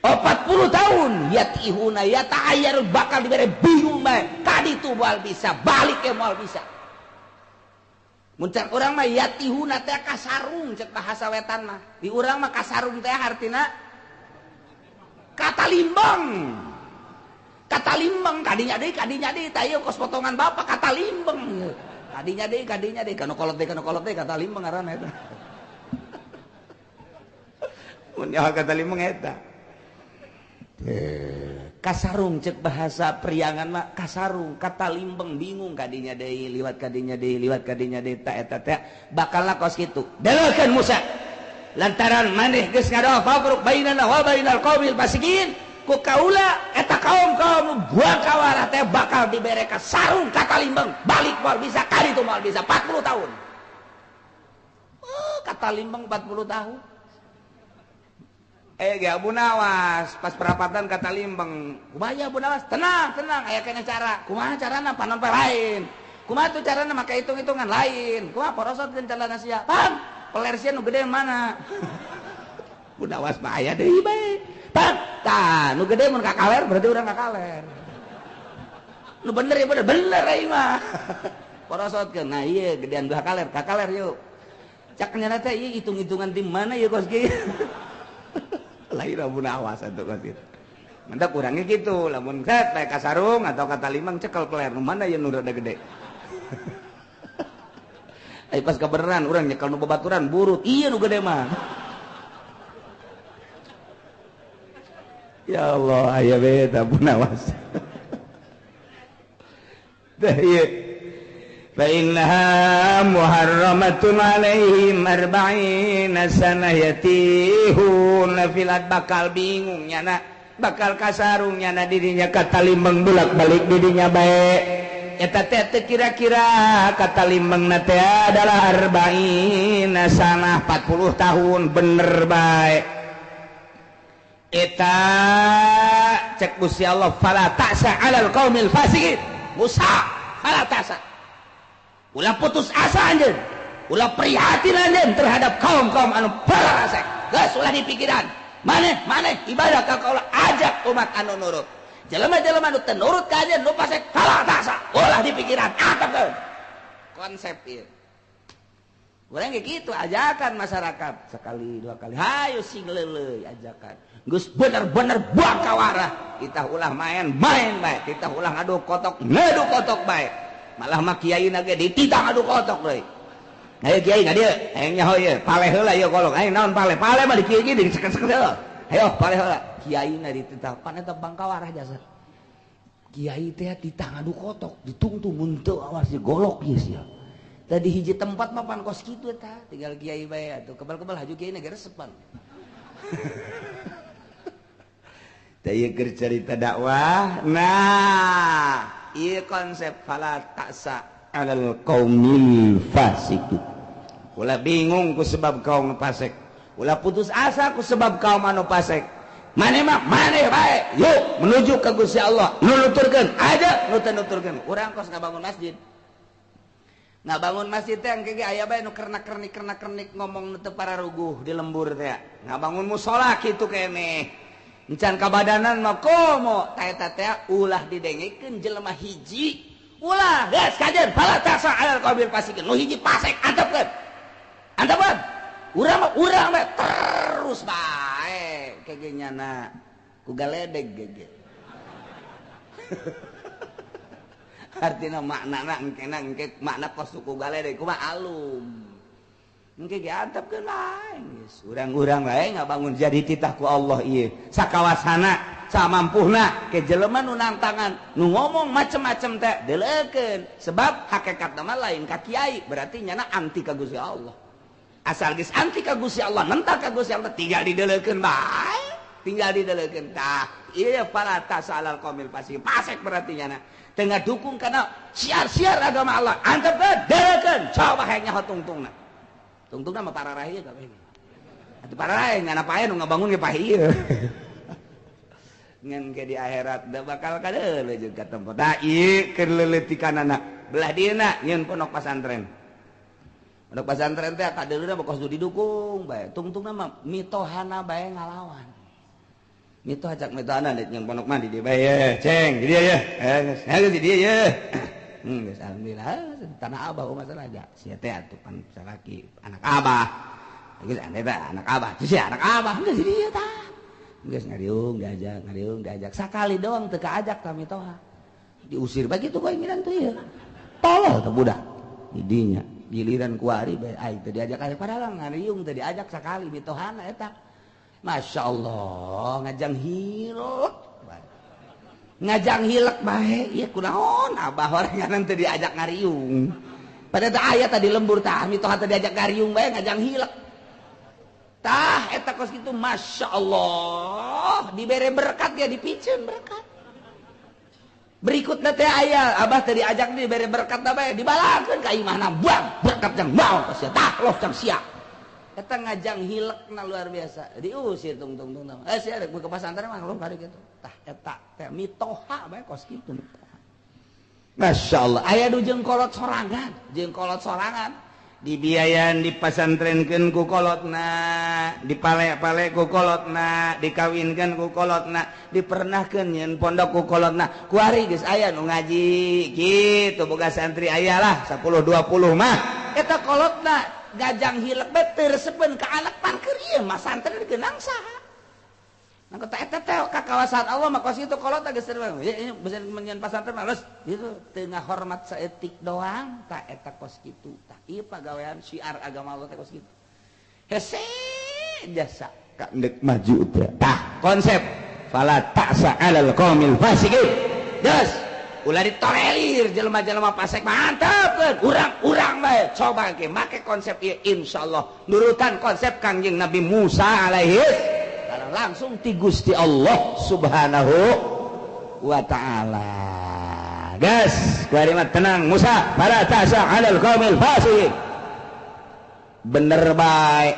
40 tahun yatihuna yata'ayyar bakal dibere bingung bae kaditu moal bisa balik ke moal bisa mun cek urang mah yatihuna teh kasarung cek bahasa wetan mah di urang mah kasarung teh artina kata limbeng kadinya deui tah ieu kos potongan bapak kata limbeng kadinya deui kanu kolot deui kata limbeng ngaranna eta mun nyaho kata limbeng eta kasarung cek bahasa priangan mah kasarung kata limbeng bingung kadinya deui liwat kadinya deui liwat kadinya deui ta eta teh bakalna kos kitu deleukeun Musa lantaran maneh geus ngadoa fafruq bainana wa bainal qaumil fasiqin ku kaula eta kaum-kaum buang kawarah teh bakal dibere kasarung kata limbeng balik moal bisa kaditu moal bisa 40 tahun. Oh, kata limbeng 40 tahun. Ge Abu Nawas pas perapatan kata limbeng kumaha Abu Nawas tenang tenang aya kena cara kumaha carana panon lain kumaha tuh carana make hitung-hitungan lain kumaha porosotkeun calana sia pang peler sia nu gede mana Abu Nawas mah aya deui bae pang tah nu gede mun ka kaler berarti urang ka kaler nu bener ya bener bener aing mah porosotkeun nah ieu gedean belah kaler ka kaler yuk cak nyana teh ieu hitung-hitungan di mana ieu kos kieu lahir Abu Nawas atuh kos kitu. Mantap kurangnya gitu, lamun set bae kasarung atau kata limang cekel peler nu mana ieu nu rada gede. Ai pas kabeneran urang nyekel nu babaturan burut, ieu nu gede mah. Ya Allah, aya we eta Abu Nawas. Tah ieu fa innaha muharramatun alaihim arba'ina sanah yatihuna fil ard bakal bingung nyana bakal kasarung nyana dirinya kata limbeng bolak-balik dirinya bae eta teh teu kira-kira kata limbengna teh adalah arba'ina sanah 40 tahun bener bae eta cek Gusti Allah fala ta'sa 'alal qaumil fasiqin Musa fala ta'sa ulah putus asa anjeun ulah prihatin anjeun terhadap kaum-kaum anu fasik geus ulah dipikiran maneh maneh ibadah ka kaula ajak umat anu nurut jelema-jelema anu teu nurut ka anjeun nu fasik fala ta'sa ulah dipikiran atepkeun konsep ieu urang ge kitu ajakan masyarakat sekali dua kali hayu sing leuleuy ajakan geus bener-bener buang kawarah kita ulah main-main bae kita ulah ngadu kotok ngadu kotok bae malah mah kiai na ge dititah ngadu kotok deui. Ayo kiai ka dieu, hayang nyaho ieu, paleh heula ieu kolong. Aing naon paleh? Paleh mah di kieu ge diseket-seket heula. Ayo paleh heula. Kiai na dititah pan eta bangkawarah jasa. Kiai teh dititah ngadu kotok, ditungtung mun teu awas golok ieu sia. Tadi hiji tempat mah pan kos kitu eta, tinggal kiai bae atuh kebal-kebal haju kiai negara sepan. Teh ieu keur carita dakwah. Nah, ieu konsep fala ta'sa 'alal qaumil fasikin. Ulah bingung ku sebab kaum fasik. Ulah putus asa ku sebab kaum anu fasik. Maneh mah maneh bae, yuk menuju ka Gusti Allah. Nu nuturkeun aja, nu teu nuturkeun. Urang kos ngabangun masjid. Ngabangun masjid teh engke ge aya bae nu kernak-kernik ngomong nu teu pararuguh di lembur teh. Ngabangun musala kitu keneh. Encan kabadanan mah komo ta eta teh ulah didengekeun jelema hiji. Ulah geus kajeun fala ta'sa 'alal qaumil fasikin. Nu hiji fasik antepkeun. Antepkeun. Urang mah urang bae terus bae kege nyana ku galedeg gege. Artinya makna engkena engke makna kos suku galedeg kumaha alum. Engke ge antepkeun bae geus. Urang-urang bae ngabangun jadi titah ku Allah ieu. Sakawasana samampuhna ke jelema nu nantangan nu ngomong macem-macem teh deleukeun sebab hakikatna mah lain ka kiai berarti nyana anti ka Gusti Allah. Asal geus anti ka Gusti Allah nentang ka Gusti Allah tinggal dideleukeun bae, tinggal dideleukeun tah. Ieu fala ta'sa 'alal qaumil fasikin. Fasik berarti nyana teu ngadukung kana siar-siar agama Allah. Antepkeun deleukeun coba hayang nyaho tungtungna. Tungtungna mah pararah ieu kabeh. Atuh pararah nyana pae nu ngabangun ge pae ieu. Ngan ke di akhirat da bakal kadeuleu jeung ka tempat. Tah ieu keur leuletikanana. Belah dieuna nyieun pondok pasantren. Pondok pasantren teh kadeuleuna mah kos didukung bae. Tungtungna mah mitohana bae ngalawan. Mitoh ajak mitohana nyieun pondok mah di dieu bae ye, ceng di dieu ye. Geus geus di dieu ye. Geus alhamdulillah tanah abah masalah aja. Sia teh atuh pan salaki anak abah. Geus ane teh anak abah. Sia anak abah geus di dieu tah. Geus ngariung diajak, ngariung diajak. Sakali doang teu kaajak ta mitoha. Diusir bae kitu keinginan tuh ieu. Tolol teh budak. Didinya giliran kuari bae aing teu diajak aya padahal ngariung teu diajak sakali mitohana eta. Masya Allah ngajang hilek bae. Ngajang hilek bae ieu kunaon abah orangan teu diajak ngariung. Padahal teh aya tadi lembur tah mitoha teu diajak ngariung bae ngajang hilek. Tah eta kos kitu Masya Allah dibere berkat ya dipiceun berkat. Berikutna teh aya abah teu diajak dibere berkat bae dibalakeun ka imahna buang berkat jang mau sia tah loh jang sia. Eta ngajang hilekna luar biasa diusir tungtung-tungtung sia rek ke pasantren mah loh bari kitu. Tah eta teh mitoha bae kos kitu mitoha. Masya Allah aya nu jeung kolot sorangan dibiayaan dipasantrenkeun ku kolotna, dipale-pale ku kolotna, dikawinkeun ku kolotna, dipernahkeun nyeun pondok ku kolotna. Kuari geus aya nu ngaji kitu boga santri aya lah 10 20 mah. Eta kolotna gajang hilek bae teu resepeun ka anak pan keur ieu mah santri digeunang saha. Nah eta teh ka kawasan Allah mah kos kitu kolotna geus bisa nyeun pasantren mah geus gitu teu ngahormat saeutik doang tah eta kos kitu. Tah ieu pagawean syiar agama Allah teh kos kitu. Hese jasa ka ndek maju teh. Tah konsep fala ta'sa 'alal qaumil fasiqin. Geus ulah ditolerir jelema-jelema fasik mantap urang-urang bae coba ge make konsep ieu insyaallah nurutan konsep Kangjeng Nabi Musa alaihi langsung ti Gusti Allah Subhanahu wa ta'ala. Gas, kalimat tenang Musa, fala ta'sa 'alal qaumil fasiqin. Bener bae.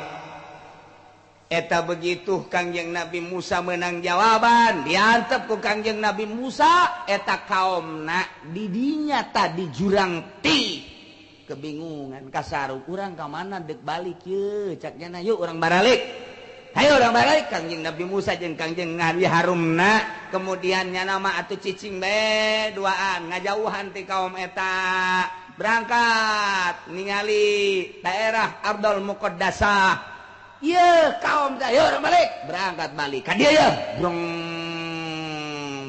Eta begitu Kangjeng Nabi Musa menang jawaban, diantep ku Kangjeng Nabi Musa eta kaomna didinya tadi jurang ti kebingungan kasaru urang ka mana deuk balik ye cak nyana yuk urang baralik. Hayo urang balik Kangjeng Nabi Musa jeung Kangjeng Nabi Harumna kemudian nyana mah atuh cicing bae duaan ngajauhan ti kaum eta berangkat ningali daerah Ardul Muqaddasah. Ieu kaum teh hayo urang balik berangkat balik ka dieu ye brong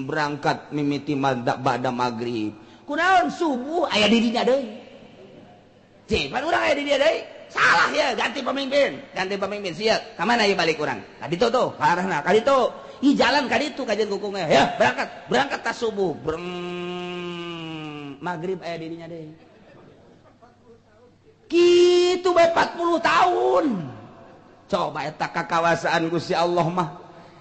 berangkat mimiti ba'da magrib kunaon subuh aya di dinya deui cih pan urang aya di dieu deui. Salah ya, ganti pemimpin siap. Ka mana ieu balik urang? Ka ditu tuh, ka arahna, ka ditu. Ih jalan ka ditu kajian kukungnya. Ya, berangkat, berangkat tas subuh. Breng. Maghrib aya dirinya deui. Kitu bae 40 tahun. Coba eta kakawasaan Gusti Allah mah.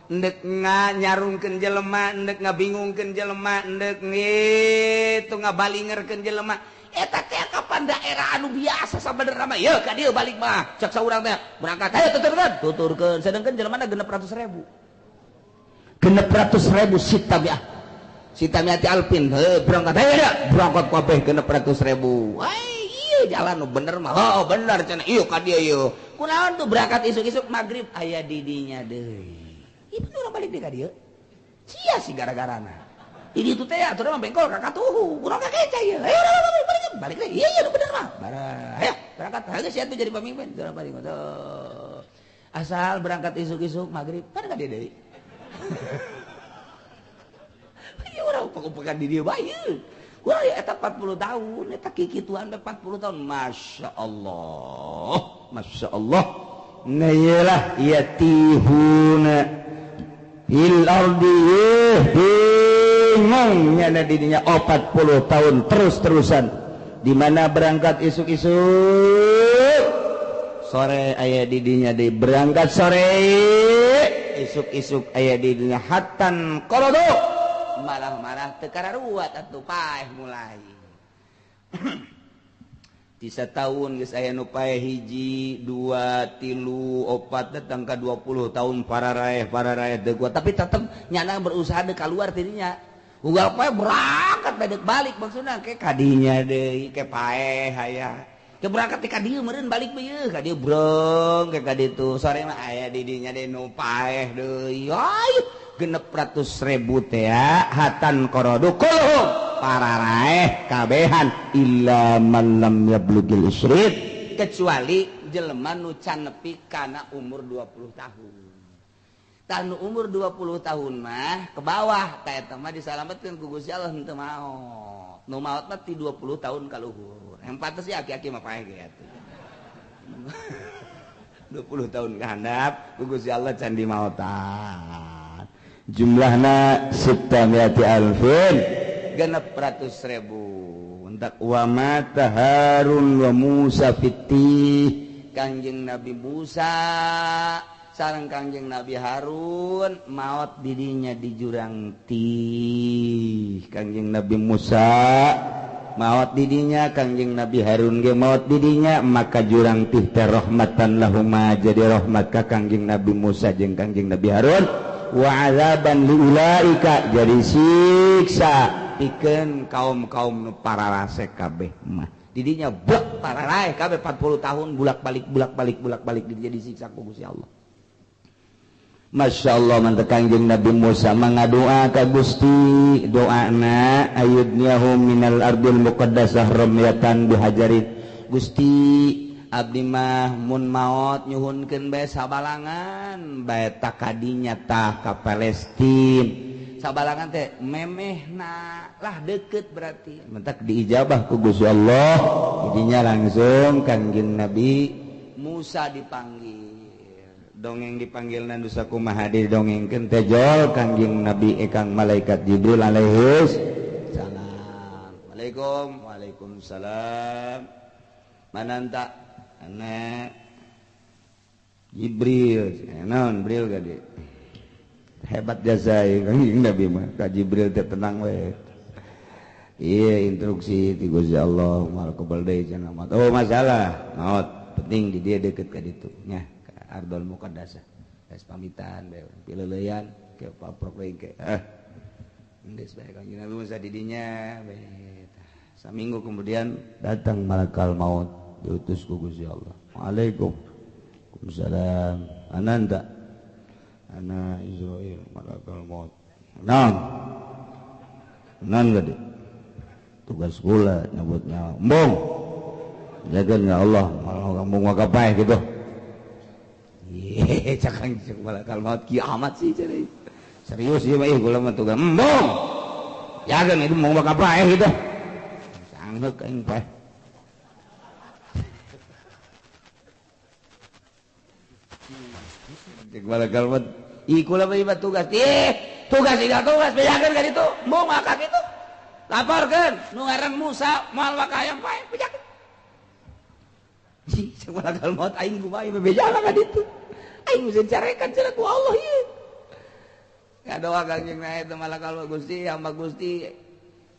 Endek nyarungkeun jelema, endek ngabingungkeun jelema, endek ngitu ngabalingerkeun jelema. Eta teh kapan daerah anu biasa sabenerna mah, yeuh ka dieu balik mah. Cek saurang teh berangkat, hayo tuturkeun, tuturkeun. Sedengkeun jelemana 600.000. 600.000 sitamiah. Sitamiah ti alpin, heuh berangkat hayo berangkat kabeh 600.000. Ai ieu jalan nu bener mah. Oh bener cenah, ieu ka dieu ieu. Kunaon tuh berangkat isuk-isuk magrib aya di dinya deui. Ieu urang balik deui ka dieu. Sia sih gara-garana. Ini tuh teh atuh mah bengkol ka katuhu. Urang ka keca ieu. Ayo balik balik deui. Iya iya nu bener mah. Bara ayo berangkat. Hayu sia tuh jadi pamimpin. Urang balik. Asal berangkat isuk-isuk magrib kan ka dieu deui. Ieu urang upek-upekan di dieu bae. Urang eta 40 tahun, eta kikituan 40 tahun. Masya Allah. Masya Allah. Nah iyalah yatihuna fil ardi bingung nyana didinya 40 tahun terus-terusan. Di mana berangkat isuk-isuk sore aya didinya di berangkat sore isuk-isuk aya didinya hatan qorodo marah-marah teu kararuat atuh paeh mulai. Tisa tahun geus aya nu paeh hiji, dua, tilu, opat datang ka 20 tahun pararaeh teu kuat tapi tetep nyana berusaha deuk kaluar tidinya. Ugal paeh berangkat deuk balik maksudna ke kadinya deui ke paeh aya. Ke berangkat ti ka dieu meureun balik ieu ka dieu brong ke ka ditu sore mah aya di dinya deui nu paeh deui. Ay 600.000 teh hatan qorodu kulhum pararaeh kabehan illa man lam yablugil isrid kecuali jelema nu can nepi kana umur 20 tahun. Tah nu umur 20 tahun mah ke bawah tah eta mah disalametkeun ku Gusti Allah henteu maot. Nu maot mah ti 20 tahun ka luhur. Yang pantes sih aki-aki mah paeh ge atuh. 20 tahun ka handap ku Gusti Allah can dimaotan. Jumlahna sittamiati alfin 600.000. Entak wa mata Harun wa Musa fiti Kangjeng Nabi Musa sareng Kangjeng Nabi Harun maot didinya di jurang tih. Kangjeng Nabi Musa maot didinya, Kangjeng Nabi Harun ge maot didinya, maka jurang tih teh rahmatan lahuma jadi rahmat ka Kangjeng Nabi Musa jeung Kangjeng Nabi Harun. Wa azaban liulaika jadi siksa pikeun kaum-kaum nu pararasek kabeh mah didinya bek pararaeh kabeh 40 tahun bulak-balik bulak-balik bulak-balik didinya disiksa ku Gusti Allah. Masya Allah mantep Kangjeng Nabi Musa mangadoa ka Gusti doana ayudniyahum minal ardil muqaddasah ramyatan bihajarin. Gusti abdi mah mun maot nyuhunkeun bae sabalangan bae takadinya tah ka Palestin. Sabalangan teh memehna lah deket berarti mentak diijabah ku Gusti Allah. Jadinya langsung Kangjeng Nabi Musa dipanggil. Dongeng dipanggil nandusa kumaha didongengkeun teh jol Kangjeng Nabi ekang malaikat Jibril alaihis salam. Waalaikum waalaikumsalam. Mananta anak Jibril, naon Jibril gade hebat jasa Kangjeng Nabi mah ka Jibril teh tenang we. Iya instruksi ti Gusti Allah moal kebal deui cenah maot. Oh masalah maot penting di dia deket ka ditu nya ka Ardol Muqaddasah. Geus pamitan bae pileuleyan ke paprok deui ke. Geus bae Kangjeng Nabi Musa di dinya bae. Saminggu kemudian datang malakal maut diutus ku Gusti Allah. Waalaikum salam. Ananda ana Israil malakal maut. Naon? Naon gede? Tugas kula nyebut nyawa. Embung. Jaga ya Allah, malah embung maka paeh gitu. Ye, cakang malakal maut kiamat sih cari. Serius ieu mah kula mah tugas embung. Jaga itu embung maka paeh gitu. Sanggeuk aing paeh. Malakal maut. Ih kula mah tugas. Ih, tugas tidak tugas bejakeun ka ditu. Embung maka kitu. Laporkeun nu ngaran Musa moal wakayang paeh bejakeun. Cek malakal maut aing kumaha bebeja ka ditu. Aing geus carekan cenah ku Allah ieu. Ngadoa Kangjeng Nabi teh malakal maut Gusti, hamba Gusti.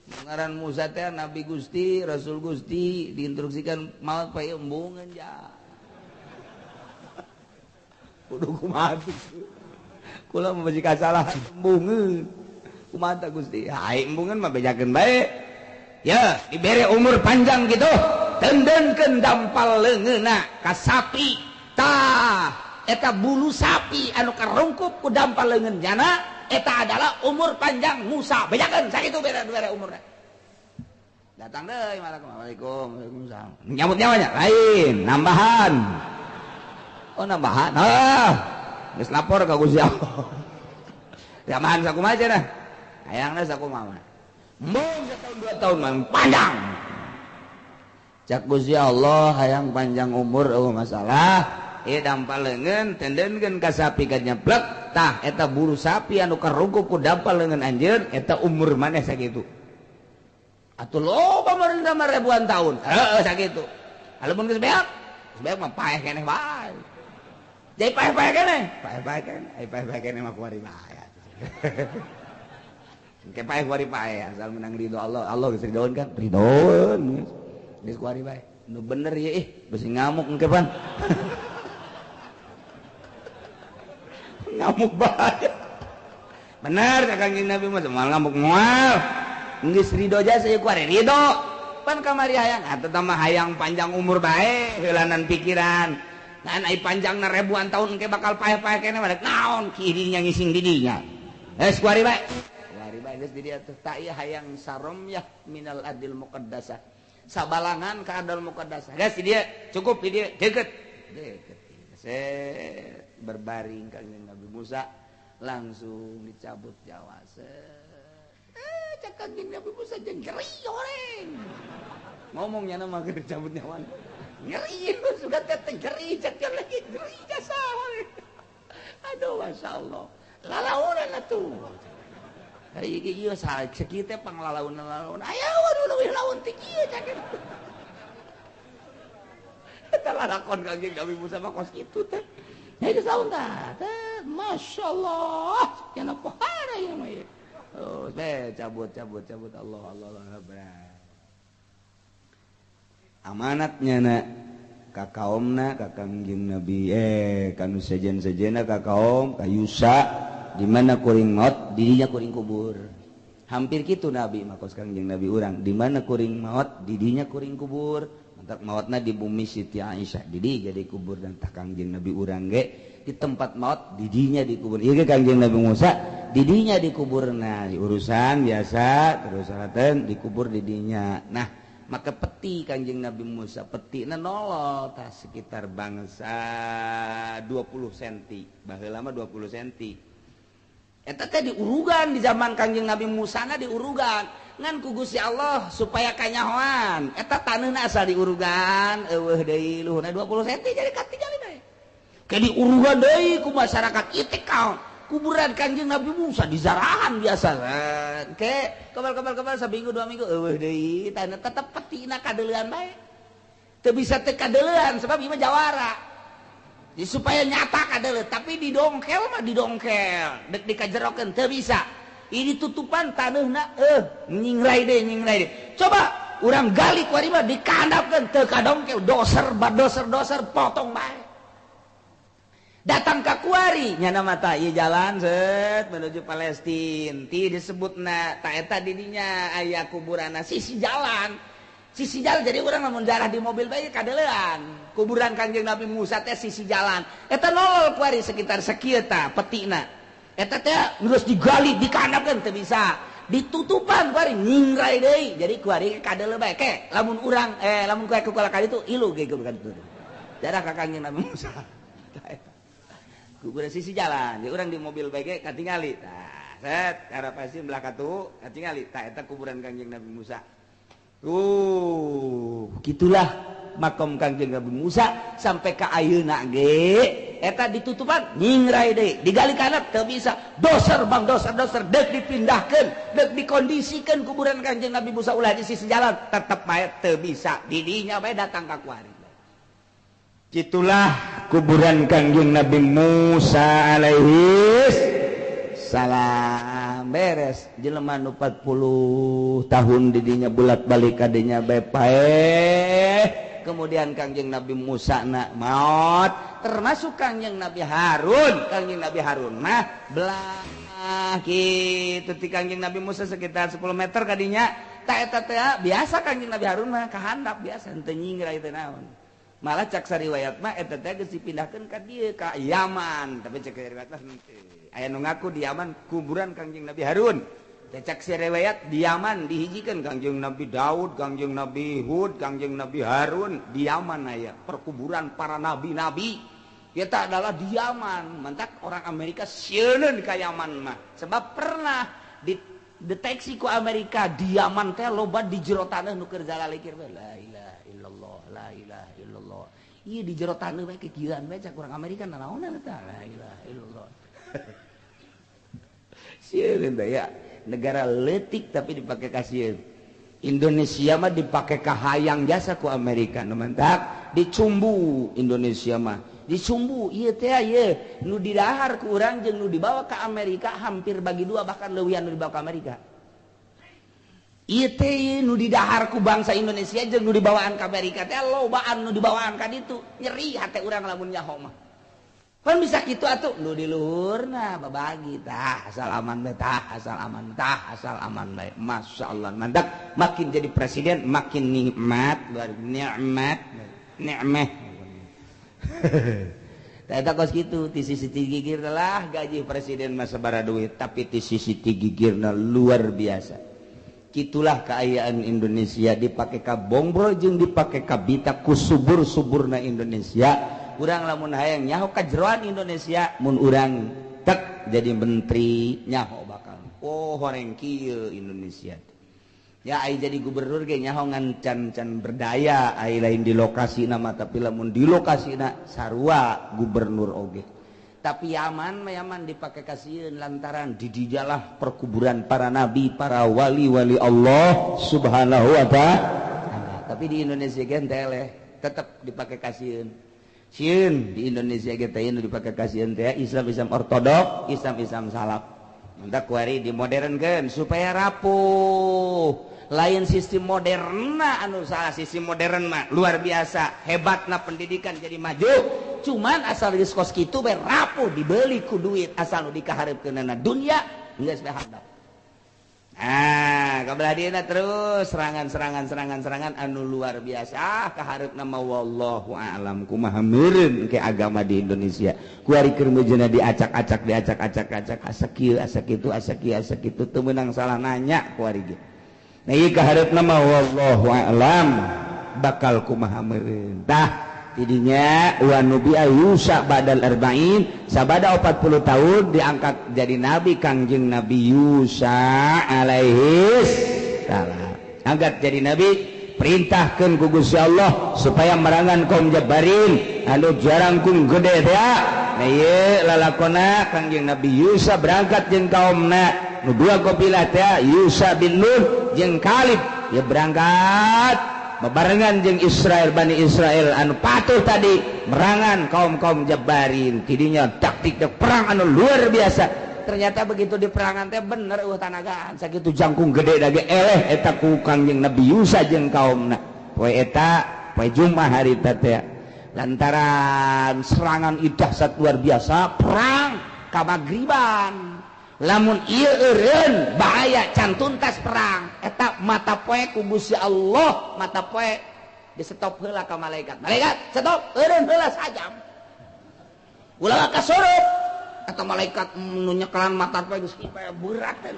Ngaran Musa teh Nabi Gusti, Rasul Gusti diinstruksikan maut pae embungeun ja. Kudu kumaha kula mah bisi kasalah embungeun. Kumaha tah Gusti? Ai embungeun mah bejakeun bae. Ya, dibere umur panjang gitu. Tendenkeun dampal leungeunna ka sapi. Tah, eta bulu sapi anu karungkup ku dampal leungeun jana eta adalah umur panjang Musa. Bejakeun sakitu bere umurna. Datang deui Assalamualaikum. Waalaikumsalam. Nyambut nyawanya lain, nambahan. Oh nambahan. Ah, geus lapor ka Gusti Allah. Tambahan sakumaha cenah? Hayangna sakumaha. Embung setahun 2 tahun mah panjang. Cak Gusti Allah hayang panjang umur eueuh masalah. Ieu dampal leungeun tendenkeun ka sapi ka nyeplek. Tah eta bulu sapi anu karungkup ku dampal leungeun anjeun eta umur maneh sakitu. Atuh loba meureun mah ribuan tahun. Heeh sakitu. Lamun geus beak, geus beak mah paeh keneh bae. Jadi paeh-paeh keneh, paeh-paeh keneh, ai paeh-paeh keneh mah kuari bae. Engke paeh kuari paeh asal menang ridho Allah. Allah geus ridoeun kan? Ridoeun. Geus kuari bae. Nu bener ye ih, besi ngamuk engke pan. Ngamuk bae. Bener cak Kangjeng Nabi mah moal ngamuk moal. Geus ridho jasa ieu kuari ridho. Pan kamari hayang atuh mah hayang panjang umur bae heulanan pikiran. Nah, ai panjangna ribuan tahun engke bakal paeh-paeh keneh mah naon kirinya ngising di dinya. Geus kuari bae. Kuari bae geus di dieu teh tak ieu hayang saromyah minal adil muqaddasah. Sabalangan ka adil muqaddasah. Geus di dieu cukup di dieu deukeut. Deukeut. Set berbaring Kangjeng Nabi Musa langsung dicabut nyawa. Cak Kangjeng Nabi Musa jeung nyeri horeng. Ngomongnya mah keur dicabut nyawa. Nyeri sudah teh nyeri cak lagi nyeri jasa. Aduh masyaallah. Lalaunan atuh. Hari ieu ieu sakieu teh panglalaunan-lalaunan. Aya leuwih laun ti kieu cak. Eta lalakon Kangjeng Nabi Musa mah kos kitu teh. Ya geus laun tah. Masyaallah. Kana pohara ieu mah ieu. Oh, teh cabut cabut cabut Allah Allah Allah. Amanatnya na ka kaomna ka Kangjeng Nabi kanu sejen-sejena ka kaom ka Yusa di mana kuring maot didinya kuring kubur. Hampir kitu Nabi mah kos Kangjeng Nabi urang di mana kuring maot didinya kuring kubur. Mantak maotna di bumi Siti Aisyah didi jadi kubur dan tah Kangjeng Nabi urang ge di tempat maot didinya dikubur. Ieu ge Kangjeng Nabi Musa didinya dikuburna urusan biasa terus salaten dikubur didinya. Nah maka peti Kangjeng Nabi Musa petina nolol tah sekitar bangsa 20 cm baheula mah 20 cm eta teh diurugan di zaman Kangjeng Nabi Musa na diurugan ngan ku Gusti Allah supaya kanyahoan eta taneuhna asa diurugan eueuh deui luhurna 20 cm jadi katingali bae ke diurugan deui ku masyarakat ieu kaon kuburan Kangjeng Nabi Musa di zarahan biasa ke kebal-kebal-kebal saminggu 2 minggu eueuh deui tanah tetep petina kadeuleuan bae teu bisa teu kadeuleuan sebab ieu mah jawara jadi supaya nyata kadeuleuh tapi didongkel mah didongkel dek dikajerokeun teu bisa ini tutupan taneuhna nyingrai deui coba urang gali kuari mah dikandapkeun teu kadongkel doser badoser-doser potong bae. Datang ke kuari nyana mata ieu jalan set menuju Palestina ti disebutna ta eta didinya aya kuburanna sisi jalan jadi urang lamun jarah di mobil bae kadeleuan kuburan Kangjeng Nabi Musa teh sisi jalan eta nolol kuari sekitar sakieu tah petina eta teh geus digali dikandapkeun teu bisa ditutupan kuari nyingrai deui jadi kuari kadeleu bae ke lamun urang lamun kuari ku kali itu ilu ge ku jarah ka Kangjeng Nabi Musa kuburan sisi jalan, jadi orang di mobil bae katingali. Tah, set arah pasti belah katu katingali. Tah eta kuburan Kangjeng Nabi Musa. Gitulah makom Kangjeng Nabi Musa sampai ka ayeuna ge eta ditutupan nyingrai deui, digali kana teu bisa. Doser bang doser-doser deuk dipindahkeun, deuk dikondisikeun kuburan Kangjeng Nabi Musa ulah di sisi jalan, tetep bae teu bisa. Didinya bae datang ka kuari. Itulah kuburan Kangjeng Nabi Musa alaihi salam. Beres jelema nu 40 tahun didinya bulat-balik kadinya bae paeh. Kemudian Kangjeng Nabi Musa na maot, termasuk Kangjeng Nabi Harun. Kangjeng Nabi Harun mah belah kitu ti Kangjeng Nabi Musa sekitar 10 meter kadinya. Ta eta teh biasa Kangjeng Nabi Harun mah kahandap biasa henteu nyingra itu naon. Malah cak sariwayat mah eta teh geus dipindahkeun ka dieu ka Yaman, tapi cak riwayat mah henteu. Aya nu ngaku di Yaman kuburan Kangjeng Nabi Harun. Teh cak sariwayat di Yaman dihijikeun Kangjeng Nabi Daud, Kangjeng Nabi Hud, Kangjeng Nabi Harun di Yaman aya perkuburan para nabi-nabi. Eta adalah di Yaman. Mantak orang Amerika sieun ka Yaman mah. Sebab pernah dideteksi ku Amerika di Yaman teh loba di jero taneuh nu keur zalalikir we la ilaha illallah la ilaha illallah. Ieu di jero taneuh we kekieuan we cak urang Amerika nanaonan eta la ilaha illallah. Sieun teh ya, negara leutik tapi dipake kasieun. Indonesia mah dipake kahayang jasa ku Amerika nu mantak dicumbu Indonesia mah. Dicumbu ieu teh ieu nu didahar ku urang jeung nu dibawa ka Amerika hampir bagi dua bahkan leuwihan nu dibawa ka Amerika. Ieu teh nu didahar ku bangsa Indonesia jeung nu dibawaan ka Amerika teh lobaan nu dibawaan ka ditu. Nyeri hate urang lamun nyaho mah. Pan bisa kitu atuh nu di luhurna babagi tah asal aman bae tah asal aman tah asal aman bae. Masyaallah mandak makin jadi presiden makin nikmat luar nikmat nikmah. Eta kos kitu ti sisi ti gigir lah gaji presiden mah sabaraha duit tapi ti sisi ti gigirna luar biasa. Kitulah keayaan Indonesia dipake ka bongbro jeung dipake ka bita ku subur-suburna Indonesia. Urang lamun hayang nyaho kajeroan Indonesia mun urang tek jadi menteri nyaho bakal. Oh horeng kieu Indonesia. Ya ai jadi gubernur ge nyaho ngan can-can berdaya ai lain di lokasi nama tapi lamun di lokasina sarua gubernur oge. Tapi Yaman mah Yaman dipake kasieun lantaran di dijalah perkuburan para nabi, para wali-wali Allah Subhanahu wa taala. Tapi di Indonesia ge teh tetep dipake kasieun. Sieun di Indonesia ge teh nu dipake kasieun teh Islam-Islam ortodok, Islam-Islam salaf. Mantak kuari dimodernkeun supaya rapuh. Lain sistem moderna anu salah, sistem modern mah luar biasa hebatna pendidikan jadi maju, cuman asal geus kos kitu bae rapuh dibeli ku duit asal nu dikahareupkeunana dunya geus bae handap. Nah, kabelah dieuna terus serangan-serangan anu luar biasa kahareupna mah wallahu a'lam kumaha meureun ke agama di Indonesia. Kuari keur meujeuhna diacak-acak diacak-acak asa kieu asa kitu asa kieu asa kitu teu meunang salah nanya kuari ge. Nah, ieu kahareupna mah wallahu a'lam bakal kumaha meureun. Tah tidinya wa nubi'a Yusa badal arba'in sabada 40 tahun diangkat jadi nabi Kangjeng Nabi Yusa alaihi salam. Angkat jadi nabi, perintahkeun ku Gusti Allah supaya merangan kaum Jabarin anu jarangkung gede teh. Nah ieu lalakona Kangjeng Nabi Yusa berangkat jeung kaumna nu dua kabilah teh Yusa bin Nun jeung Kalib ya berangkat bebarengan jeung Israel Bani Israel anu patuh tadi merangan kaum-kaum Jabarin. Tidinya taktik perang anu luar biasa. Ternyata begitu di perangan teh bener eueuh tanagaan sakitu jangkung gede dage eleh eta ku Kangjeng Nabi Yusa jeung kaumna. Poe eta poe Jumat hari teh lantaran serangan dahsyat luar biasa perang ka magriban. Lamun ieu eureun bahaya can tuntas perang eta mata poe ku Gusti Allah mata poe disetop heula ka malaikat. Malaikat stop eureun heula sajam ulah kasurup eta malaikat nu nyekelan mata poe geus berat teh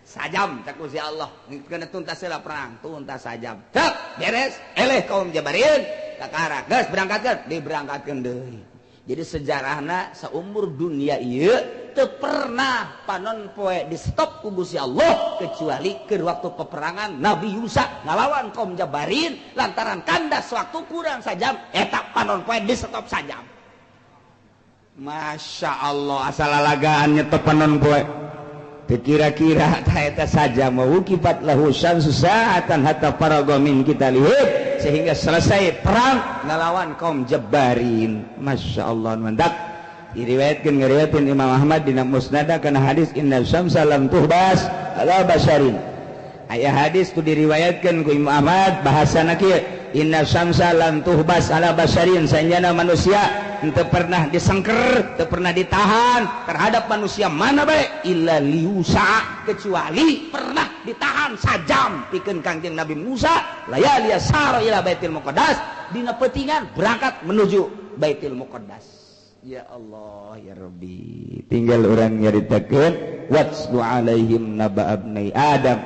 sajam cak Gusti Allah kena tuntas heula perang tuntas sajam cek beres eleh kaum Jabarin kakara geus berangkatkeun diberangkatkeun deui. Jadi sejarahna seumur dunia ieu teu pernah panon poe di stop ku Gusti Allah kecuali keur waktu peperangan Nabi Yusa ngalawan kaum Jabarin lantaran kandas waktu kurang sajam eta panon poe di stop sajam. Masya Allah asal lalagaan nyetop panon poe. Teu kira-kira eta saja mau wuqifat lahu syamsu sa'atan hatta faraga min qitalihim, sehingga selesai perang ngelawan kaum Jabbarin. Masya Allah, mantap. Diriwayatkeun, ngariwayatkeun Imam Ahmad dina Musnad kana hadis inna syamsa lam tuhbas ala basharin. Aya hadis tu diriwayatkeun ku Imam Ahmad, bahasana kieu: inna syamsa lam tuhbas ala basharin, sanjana manusia henteu pernah disengker, teu pernah ditahan terhadap manusia mana bae, illa liusa, kecuali pernah ditahan sajam pikeun Kangjeng Nabi Musa layali sara ila Baitul Muqaddas, dina peutingan berangkat menuju Baitul Muqaddas. Ya Allah ya Rabbi, tinggal urang nyaritakeun watslu alaihim naba abnai Adam,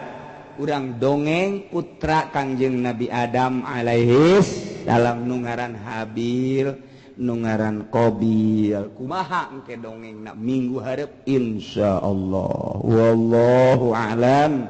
urang dongeng putra Kangjeng Nabi Adam alaihis salam nu ngaran Habil, nu ngaran Qabil. Kumaha engke dongeng na minggu hareup, insyaallah. Wallahu alam.